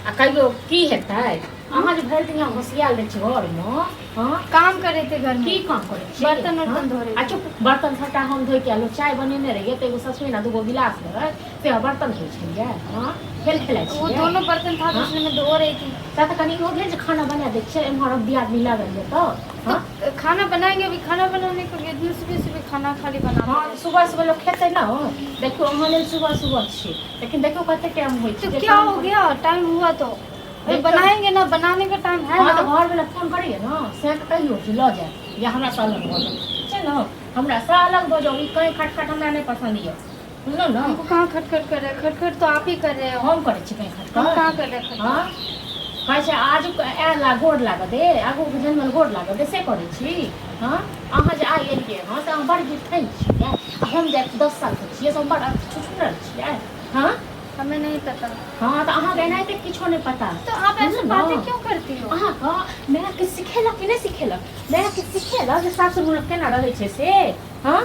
आ कहियो की हेतै अहाँ जे भरि दिन होशियार रहै छी घरमे। हँ, काम करे थे घर में। की काम करै छी? बर्तन उर्तन हँ? धो रहे। आ चुप, बर्तन सबटा हम धोइ के आलो। चाय बनेने रहियै तऽ एगो ससुई ने दूगो गिलास रहै से बर्तन धोइ छलियै। हँ, खेल खेलाइ वो छियै। दोनों बर्तन था तो हाँ? उसमें मैं धो रही थी। तऽ कनि इहो भेल जे खाना बना दै छियै, एम्हर दियादनी लागल यऽ तऽ। हँ, तो खाना बनाएंगे अभी, खाना बनाने को इतने सुबह सुबह खाना खाली बनाते हँ, हैं। सुबह सुबह लोक खेतै ने। देखियौ, अहाँ लेल सुबह सुबह छी, लेकिन देखियौ कते टाइम होइ छै तो जे क्या काम हो गया, टाइम हुआ तो अभी देखो। बनाएंगे ना, बनाने का टाइम है हँ, तऽ ना। घरवला फोन करैए ने से कहियौ जे लऽ जायब या हमरा से अलग भऽ जाउ। ठीक छै ने, हमरा से अलग भऽ जाउ। ई कहीं खटखट हमरा नहि पसन्द यऽ, बुझलहुँ ने? हमको कहाँ खटखट कर रहे हैं? खटखट तो आप ही कर रहे हो। हम करै छी कहीं हम खटखट? कहाँ कर रहे हैं खटखट? हँ, कहै छै आज आयल आ गोर लागऽ दे, आगूके जनमल गोर लागऽ दे, से करै छी। हँ, अहाँ जे आइ एलियै हँ से अहाँ बड़ गिठै छियै आ हम जे 10 सालके छियै से हम बड़ छुछुनर छियै। हँ। हमें नहीं पता। हँ, तऽ अहाँके एनाहिते किछो नहि पता। तो आप ऐसे बुझलहुँ? बातें क्यों करती हो? अहाँके माय के सिखेलक कि नहि सिखेलक? माय के सिखेलक जे सासुर लोक केना रहै छै से? हँ,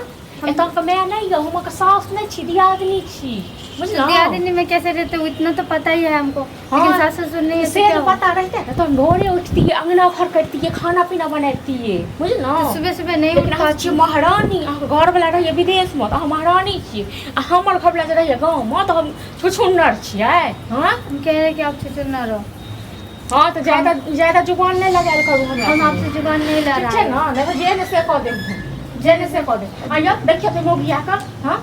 एतऽ के माय नहि यऽ, हम अहाँके साउस नहि छी, दियादनी छी, बुझलहुँ? दियादिनी में कैसे रहते हो इतना तो पता ही है हमको, लेकिन हाँ, सास ससुर नहीं है तो से क्या जे हुआ? पता रहिते ने तऽ हम भोरे उठतियै, अङ्गना घर करितियै, खाना पीना बनैतियै, बुझलहुँ? तो सुबह सुबह नहीं लेकिन उठ अहाँ पाती। छियै महारानी। अहाँके घरवला रहैए विदेशमे तऽ अहाँ महारानी छियै आ हमर घरवला जे रहैए गाँवमे तऽ हम छुछुन्नर छियै। हँ, हम कह रहे कि आप छुछुर ना रहो। हँ, तऽ ज्यादा ज्यादा जुबान नहि लगायल करू हमरा। हम आपसे जुबान नहीं ला ठीक रहा छै है। ने, नहि तऽ जे ने से कऽ देब हम, जे ने से कऽ देब। आ यौ देखियौ तऽ मौगिया कऽ। हँ,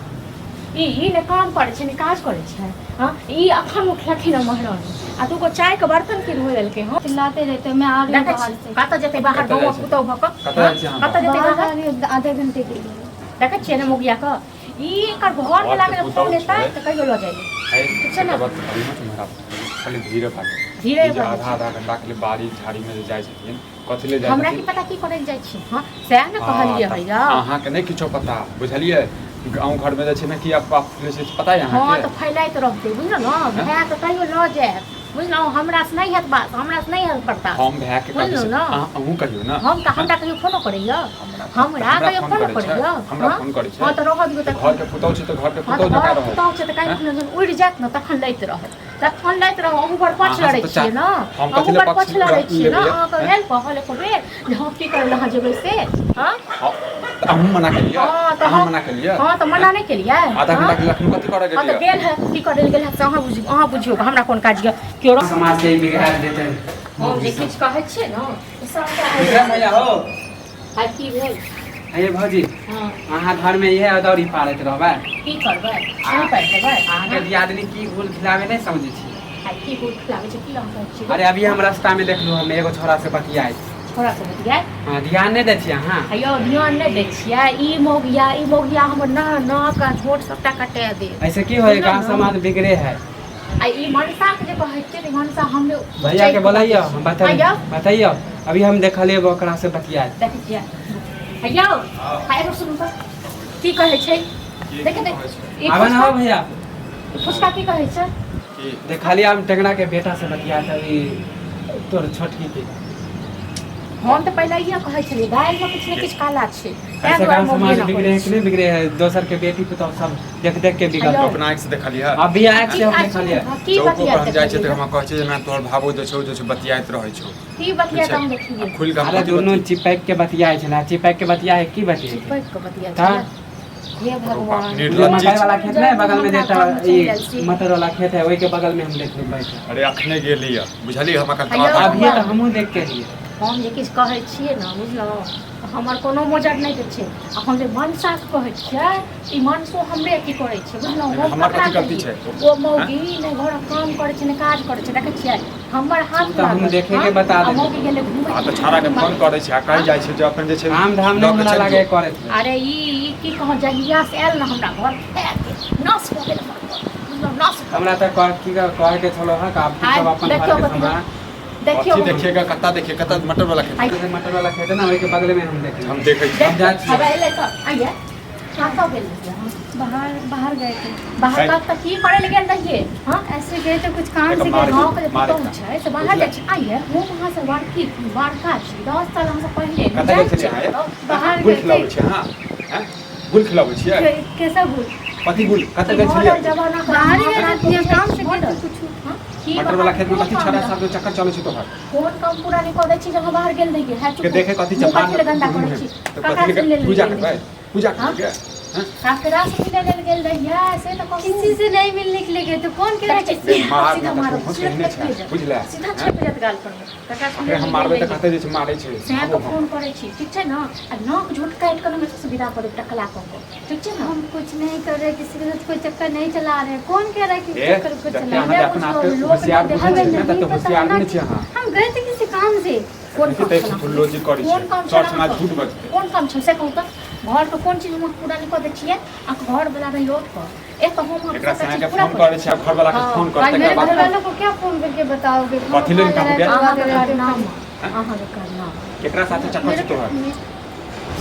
ई ई ने काम करै छै ने काज करै छै। हँ, ई अखन उठलखिन हँ महारानी आ दूगो चायके बर्तन के धोइ देलकै हँ। चिल्लाते रहते हो, मैं आ रही हूँ देखै बाहर छी से। कतऽ जेतै बाहर? कतऽ जाइ गाँवक छै? पुतहु भऽ कऽ। कतऽ जाइ छै अहाँ? कतऽ जेतै बाहर बाहर? जा रही हूँ आधे घंटे के लिए। देखै छियै ने मौगिया कऽ, ई एकर घर वला के घरके फोन पुतहु एतै छै। तऽ कहियो लऽ जाइ। ठीक छै ने? एकर बात अभी मत हमरा खाली धीरे बाजू। धीरे ई जे बाजै आधा छी। आधा घंटा के लिए बाड़ी झाड़ी में जे जाइ छथिन, कथी ले जाइ हमरा की छथिन? पता की करै लए जाइ छी। हँ, सएह ने हँ, कहलियै तऽ हैया। अहाँके नहि किछो पता, बुझलियै? गाँव घरमे जे छै ने कि अफवाह फैलै छै, पता यऽ हँ, अहाँके? तऽ फैलाइत रहतै, बुझलहुँ ने? भायके कहियो लऽ जायत, बुझलहुँ? हमरासँ नहि हैत बात, हमरासँ नहि हैत बर्दाश्त। हम भायके कहै बुझलहुँ छी ने? अहाँ, अहूँ कहियौ ने। हम तऽ हमरा कहियो फोनो करैया? हमरा हमरा हमरा कहियो फोन फोनो करै छै? करैया? हमरा हँ फोन करै छै? हँ, तऽ रहऽ दियौ तऽ तखन। घरके पुतहु छै तऽ घरके हँ, तऽ पुतहु जकाँ घरक रहत। पुतहु छै तऽ काल्हि हँ? खुना जहन उड़ि जायत ने तखन लैत रहत, तखन लैत रहब। अहूँ बड़ पक्ष अहाँ लड़ै सब तऽ छियै ने। हम अहूँ कथी लए बड़ पक्ष पक्ष लड़ै छियै ने। लेबै? अहाँके आँय? भेल कहल एको बेर जे हम की करै लए अहाँ जेबै से? हँ। हँ, तऽ अहूँ मना केलियै? हँ, तऽ अहाँ हम मना केलियै? हँ, तऽ मना नहि केलियै। आधा हँ घंटा के लखन कथी करऽ हँ, तऽ गेलियै? गेल है, की करै लए गेल है से अहाँ बुझियौ, अहाँ बुझियौ। हमरा कोन काज यऽ केओ समाज के बिगाड़ देते। हम जे किछु कहै छियै ने ओ सबटा विक्रम भैया हो। आइ की भेल? हे भौजी। हँ। अहाँ घर में इहे अदौरी पारैत रहबै? की करबै, अहाँ पारि देबै? अहाँके दियादनी की गुल खिलावे नहीं समझै छी। आइ की गुड़ खिलाबै छै? की अहाँ कहै छियै? अरे, अभी हम रास्ता में देखलू हम एगो छोरा से बतियाइत। छोड़ा से बतियाइ? हाँ, ध्यान नहीं दै छियै अहाँ। यौ, ध्यान नहि दै छियै। ई मौगिया, ई मौगिया हमर नाक नाक आ झोट सबटा कटा देत। ऐसे की होय? बुझलहुँ गाँव ने? समाज बिगड़े है। आ ई मनसा के जे कहै छियै ने, मनसा हमरे भैया के बोलाइयो, हम आइयौ। बताइयो, बताइयो। अभी हम देखलियै ओकरा से बतियाइत। देखै छियै यौ, आ एगो सुनू तऽ, की कहै छै? की देख देख कहै छै? ई आबे ना हो फुचका भैया। ई फुचका की कहै छै? की? देखलियै हम टेंगरा के बेटा से बतियाइत अभी तोर छोटकी के। हम तऽ पहिले इएह कहै छलियै, दालिमे किछु ने किछु काला छै, ताहि ऐसे दुआरे गाँव मौगी समाज एना बिगड़े करै है कि छै। नहीं बिगड़े है? दोसर के बेटी पुतहु सब देख देख के बिगड़। आइयौ। अपना आँखि से देखलियै? अभी आँख से हम देखलियै। की चौको पर बतियाइत हम जाइ छियै तऽ देखलियै? हमरा कहै छै जे मैं तोहर भाबो जे छौ, जे छौ बतियाइत रहै छौ। की बतियाइत हम देखलियै? आ खुलि कऽ हम अरे कथी दुनू बतियै? चिपैक के बतियाइ छलै। चिपैक के बतियाइ है की बतियाइ? चिपकि कऽ बतियाइ तऽ? छलै? हे भगवान! निर्लज्जी मकई वाला खेत नहीं बगल में हमरा देता घरमे चलि आयल ई छी। मटर वाला खेत है, ओहि के बगल में हम देखलू बैठे। अरे, अखने गेली है, बुझलियै? हम एखन आइयो। तोरा अभिये तऽ हमहूँ देख के एलियै। हम जे किछु कहै छियै ने, बुझलहुँ, तऽ हमर कोनो मोजर नहि दै छै। आ हम जे मनसाके कहै छियै, ई मनसो हमरे अथी करै छै, बुझलहुँ? हम हमर ककरा कथी गलती कहियै? छै? ओ मौगी नहि घरक काम करै छै, नहि काज करै छै। देखै छियै, हमर हाथ ओ तऽ हम लागल, देखे हँ? के बता आ देली। मौगी गेलै घूमै। आ तऽ छाड़ा के फोन करै छै आ कहि जाइ छै जे अपन जे छै आम धाम लऽ नहि के हमरा चलि लागे जो। करैत रहै। अरे, ई की कहूँ, जहिया से आयल ने हमरा घर, खाए के नाश भऽ गेल हमर घर, बुझलहुँ? नाश भऽ हमरा गेल। तऽ कह की कहे के छलो हँ कि आब तू आइ सब अपन देखियौ घर के कथी सम्हार। देखियौ। कथी देखिएगा? कत्ता देखिए? कत्ता मटर वाला खेत? आइ मटर वाला खेत है ना, ओहि के बगल में हम देखलियै। हम देखै छी। हम जाइ छियै। हवा एलै तऽ आइए, कतऽ गेल रहियै अहाँ? बाहर बाहर गए थे। बाहर कतऽ की करै लए गेल रहियै? हँ? ऐसे गए थे, कुछ काम एक से मार गए। गाँव के जे मारे पुतहु का। छै से बाहर जाइ छै। आइए, हम अहाँ से बड़की बड़का छी, 10 साल अहाँ से पहिले कतऽ जाइ गेल छलियै छियै अहाँ? कतौ? बाहर गुल गए खिलाबै थे। छियै अहाँ? हैं? गुल खिलाबै छियै? कैसा भूल? कथी गुल? कतऽ ई गेल मॉडल छलियै? जमाना के बाहर ही अपना गए थे, बुझै काम छी से गए मॉडल। थे कुछ। हँ? की मटर वाला बाहर खेत में कोन कथी काम छड़ा रहै? साहब चक्कर चलै छै तोहर? कोन काम पूरा नहि कऽ दै छी जे अहाँ बाहर गेल रहियै? है के चुप। देखे कथी मुँह चपान कथी लए गन्दा करै छी? तऽ ककरा कथी से लए मिलै पूजा लेल करबै? गेल? पूजा हाँ? करबै? हाँ? ककरा से मिलै लेल गेल रहियै से तऽ कहू। किसी से नहीं मिलने के लिए गए तो कौन कह रहा है देखै किसी छी, मार सीधा ना तऽ मारब, तू सीधा केहने छेप छै, जायत। बुझले? सीधा छेप जायत गाल पर में। ककरा से अरे मिलै हम लेल मारबै गेल तऽ रहियै? कहतै जे छै मारै छै। सएह आबो के हम फोन करै छी, ठीक छै ने? आ नाक झोट काटि कऽ ने से विदा कऽ देब टकला कऽ कऽ, ठीक छै ने? हम कुछ नहीं कर रहे, किसी के साथ कोई चक्कर नहीं चला रहे। कौन कह रहा है कि ए चक्कर को जते चला अहाँ रहे? जे अपना आपके लोक होशियार नहि बुझै हमें छियै ने नहीं तते पता होशियार ना नहि छियै अहाँ। हम गए थे किसी काम से। कोन देखी काम तऽ छल अहाँके? फुल्लोजी करै कोन छै काम सर छल समाज अहाँके? झूठ बजतै। कोन काम छल से कहू तऽ? घरके कोन चीज हम पूरा नहि कऽ दै छियै? अहाँके घरवला रहै ओतऽ, एक तऽ हम अहाँके एकरा सबटा से चीज अहाँके पूरा फोन कऽ करै छै आ घरवला के हाँ, फोन कर काल्हि तकर मेरे बाद घर वालों को क्या फोन करके बताओगे? खाना कथी लेल खा ले कहू गे? रहे हो, अहाँके दे रहे हो। करनाम, अहाँके करनाम। केकरा साथे चक्कर मेरे छै तोहर?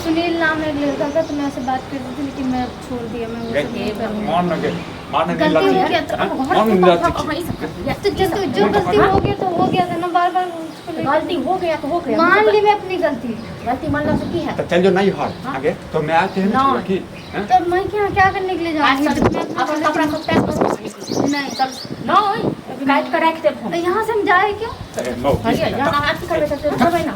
सुनील नाम है एक लड़का का, तो मैं उससे बात करती थी, लेकिन मैं अब छोड़ दिया, मैं वो गई। सब नहीं करूँगी। मन न गे मार न गलती लज्जी हो गया हाँ? तो घर मन के लज्जी अहाँ ई सब करलियै? तो जब जो गलती हो गया तो हो गया था ना, बार बार उसको लेके- गलती हो गया तो हो गया। मान ली मैं अपनी गलती। गलती मानला से की है? तऽ चलि जो नहीं हर हाँ? आगे तो मैं आते हैं नहीं। की हाँ? तो मैं क्या क्या करने के लिए आज जाऊंगी? चल, जब मैं अपना अपन कपड़ा सब पैक करू। नहीं। चल नहीं, काटि कऽ राखि देब हम। तो यहाँ से हम जाए क्यों? ए, मौ, हरियर, यहाँ अथी करबै तऽ छोड़बै ने।